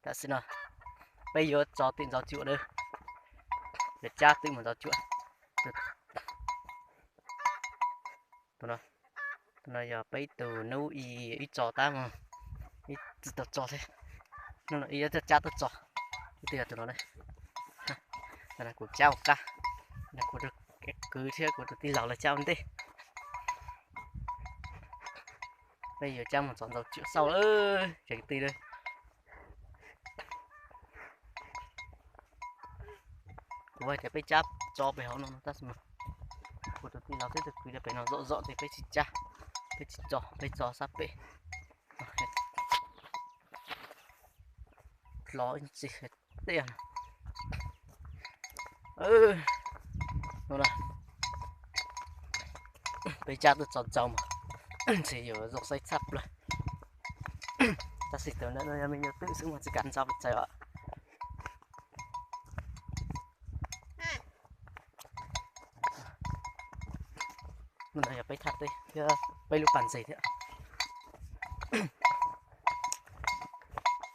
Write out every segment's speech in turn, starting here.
Tam sim no peb yuav tso tim ntxov cuam na, yuav cab twb mus ntxov cuam. Tus no, tus no yog peb ib tug nub ib tso tab mas ib tsis tau tso thiab. Hnub no ib yuav cab tuaj tso, ib tug yog tus no na. Kuv cab ua qab, kuv kwv thiab kuv tus tij laug lawv cab ua ntej. Peb yuav cab mus txog ntxov cuam xauj lawm, tseem ti lawm. Kuv hais tias peb cab tso pem hauv no tab sis mas kuv tus tij laug thiab tus kwv tias pem no zom zom ces peb tsis cab, peb tsis tso, peb tso sab pem. Hlo ib ntsis tiag. Peb cab tuaj tso ntxov mas ntshe yuav zoo saib tshaj plaws. Tab sis tus no yog me nyuam twm xwb mas tsis kav ntxov pes tsawg os. Hnub no yog peb thaj teb thiab peb lub pas ntses thiab.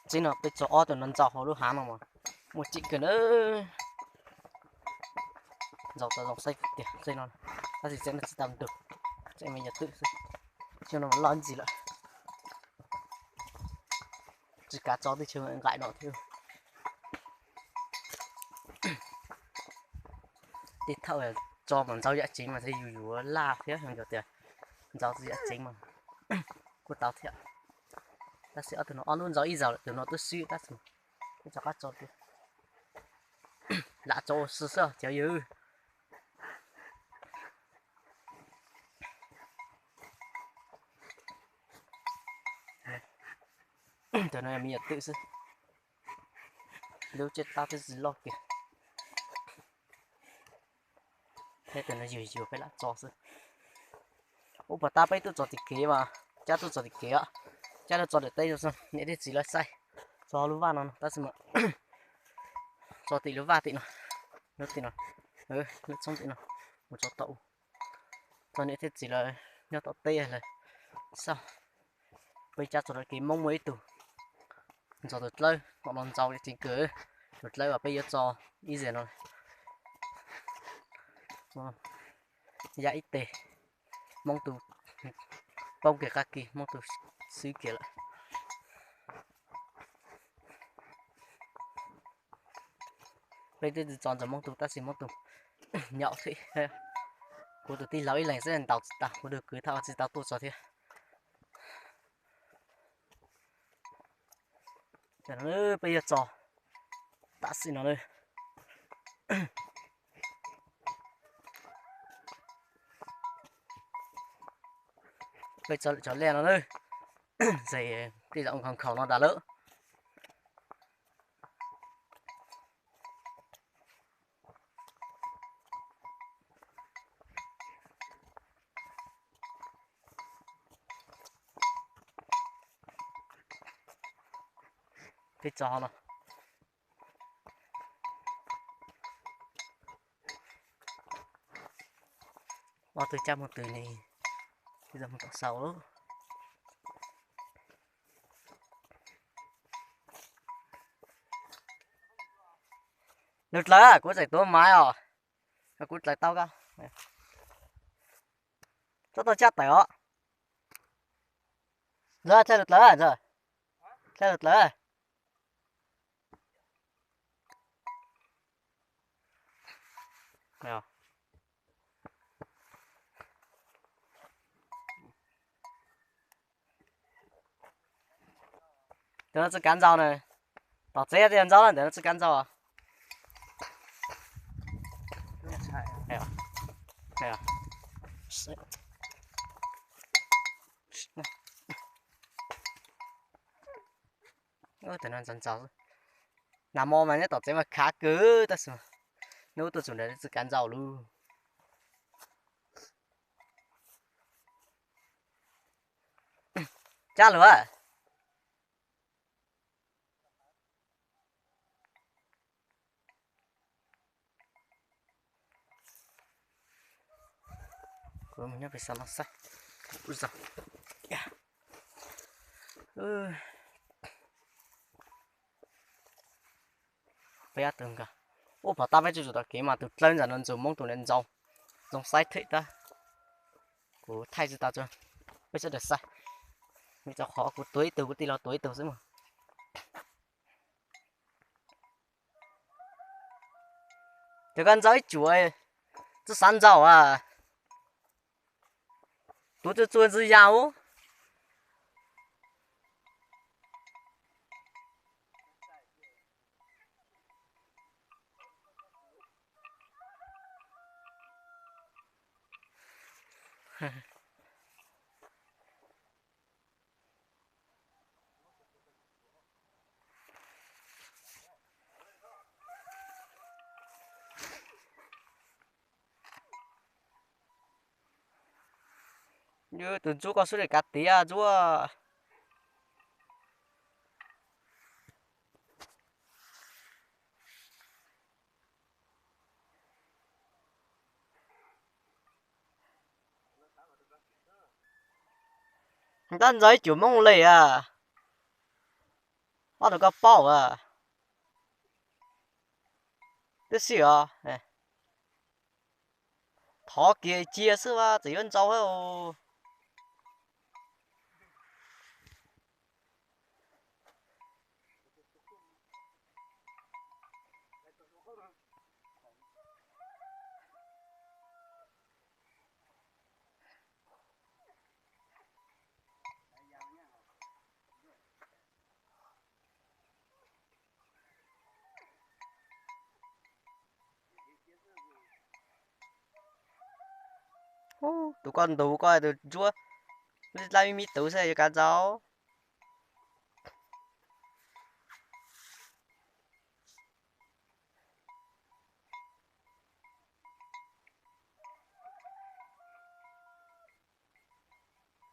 Txij no peb tso ob tug no ntxov hauv lub hav no mas muaj cim kawg na. Ntxov tau zoo saib tiag txij no, tab sis txij no tsis tau ntug, txij me nyuam twm xwb. Txij no mas loj ntsis lawm, tsis kav tso twb tsis nqaim no thiab. Tej thaum tso mas ntxov yam tsev mas ntshe yus yuav laj thiab, yog tias ntxov tsis yam tsev mas kuj tau thiab. Tab sis ob tug no ob hnub ntxov ib zaug lawm, tus no twb swb tab sis kuj rov qab tso tiag. Lam tso ua si xwb cov yawg. Tus no me nyuam twm xwb, lub tsiaj tab twb tsis loj kiag. Thiab tus no yug yug peb lam tso xwb. Ub, puas tab peb tuaj tso tim kev mas, cab tuaj tso tim kev os, cab tuaj tso tim teb, niam thiab txiv lawv saib tso lub vaj no no tab sis mas tso tim lub vaj tim no, lub tim no, lub tshoob tim no, mus tso tau. Tso niam thiab txiv lawv nyob tom teb lawv xauj. Peb cab tso rau kev Hmoob muaj ib tug ntxov tus dlawb, tom no ntxov tsev kawg, tus dlawb uas peb yuav tso ib zaug no. Ya ib teg, Hmoob tus poob kiag qab kis, Hmoob tus swb kiag lawm. Peb twb tsis tso ntxov Hmoob tus tab sis Hmoob tus nyaum thiab. Kuv tus tij laug ib leeg xwb ntaus tsis tau, kuv tus kwv thaum tsis tau tuaj tso thiab. Peb yuav tso tam sim no na. Peb tso lawm cov liaj no na. Ces tej zaum nkhaus nkhaus no tas lawm. Peb tso no. Ob tug cab mus twg ne, peb tso mus tom xaus lawm. Lug dlawb, kuv tseem tuav maiv os. Kuv dlawb tau koj. Txhob tau caj tawm os. Dlawb, dlawb, dlawb, dlawb. Ntawm no tsis kav ntxaus na. Tom tsev tias ntxaus na, ntawm no tsis kav ntxaus. Tam no ntxaus ntxaus. Nag hmo mas nyob tom tsev mas khav kawg tab sis hnub tuaj txug ntawd tsis kav ntxaus lawm. Cab lawm. Kuv mus nyob pem xav no saib. Kuv zog. Peb ob tug nkag. Ub, pom tab peb tsuj tsuas tom kev mas tus dlawb ntawm no ntxuag Hmoob tus ntawd ntxoov, ntxoov xaib thwm tab. Kuv thaij tsis tau tso, peb sawv daws xaib. Vim rau qhov kuv tuav ib tug, kuv tij laug tuav ib tug xwb mas. Ces koj ntxaug ib cuam, txawj xav ntxaug a. Tuav txua txua ntxwg yas ub. Tus ntsuab koj xub li kav tiav ntsuab. Tab ntxaug ib cuam Hmoob li a. Ob tug koj paub a. Twb xij os. Thov kiag cia xwb as txawm yuav ntxaug thiab. Ub, tus koj ntug koj tus ntsuab, dab me me tus xwb yuav kav ntxaug.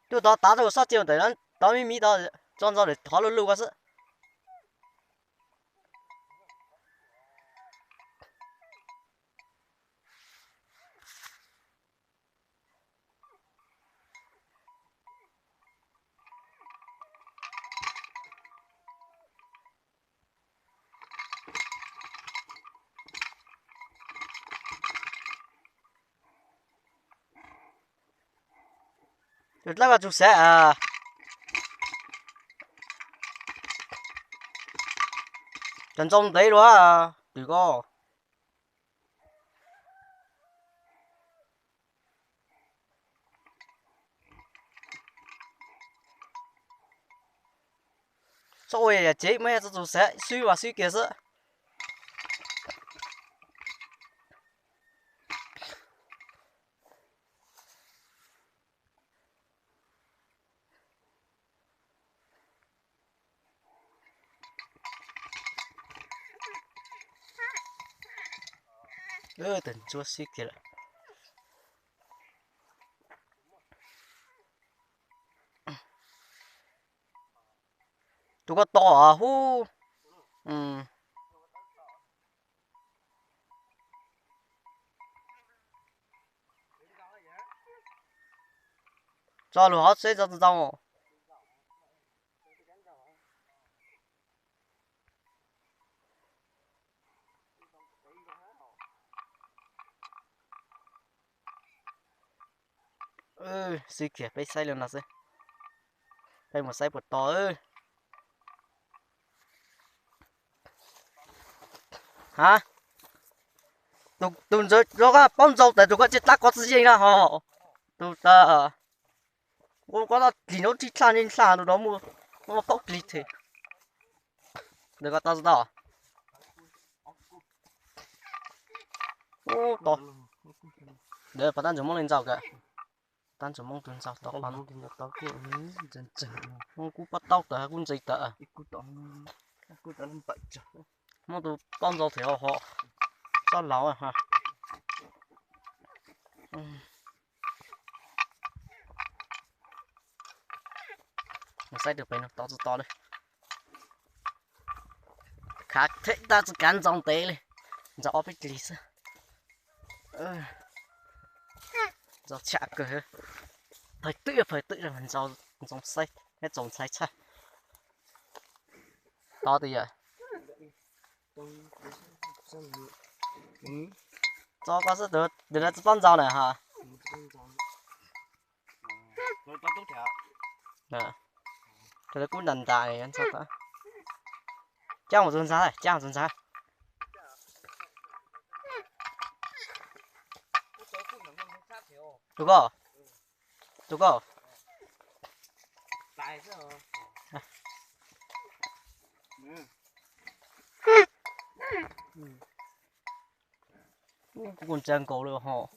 Tus tod tav rau xob cia ntawm no, tod me me tod, tso ntxaug lawm thov luj luj ko xwb. Tus dlawb koj tsuas xav, cov ntxoov ntev luaj twm ko. Txhob ua yam tsev muaj ib txoj tus xav swb vas swb kiag xwb. Tus ntsuab xwb kiag lawm. Tus koj tos hub. Tso lus hov seb tso ntxoo. Xwb kiag peb saib li no xwb. Peb mus saib puas tau. Ha, tus ntawd rov qab paub ntxaug tas tus koj tsis tab kov txi yeej na ho. Tus tas, ua koj tau dlig no tib dlag yeej dlag tus no muaj, muaj paub dlig thiab. Ntawd koj tau tsis tau? Ub, tau. Ntawd pom tab ntsuas Hmoob li ntxaug kawg. Tab ntsuas Hmoob tus ntxaug tau qhov no. Hmoob kuj paub taub tawm kuj ntse tawm. Hmoob tus paub ntxaug thiab ho, ho txoj laus ha. Mus saib tus pem no tau tsis tau li. Khav theem tab tsis kav ntxoov ntev li, ntxoov ob peb kis xwb. Ntxoov tshaj kawg. Phais twb phais twb, ntxoov xaib, ntxoov ntxhais tshaj. Tod twg yawm? Txo koj xwb, tus no tsis paub ntxo na ha. Tus no kub ntas ntas, cab mus tus ntxhab, cab mus tus ntxhab. Tus koj, tus koj. Kuv ntsia nkaus lawm hos.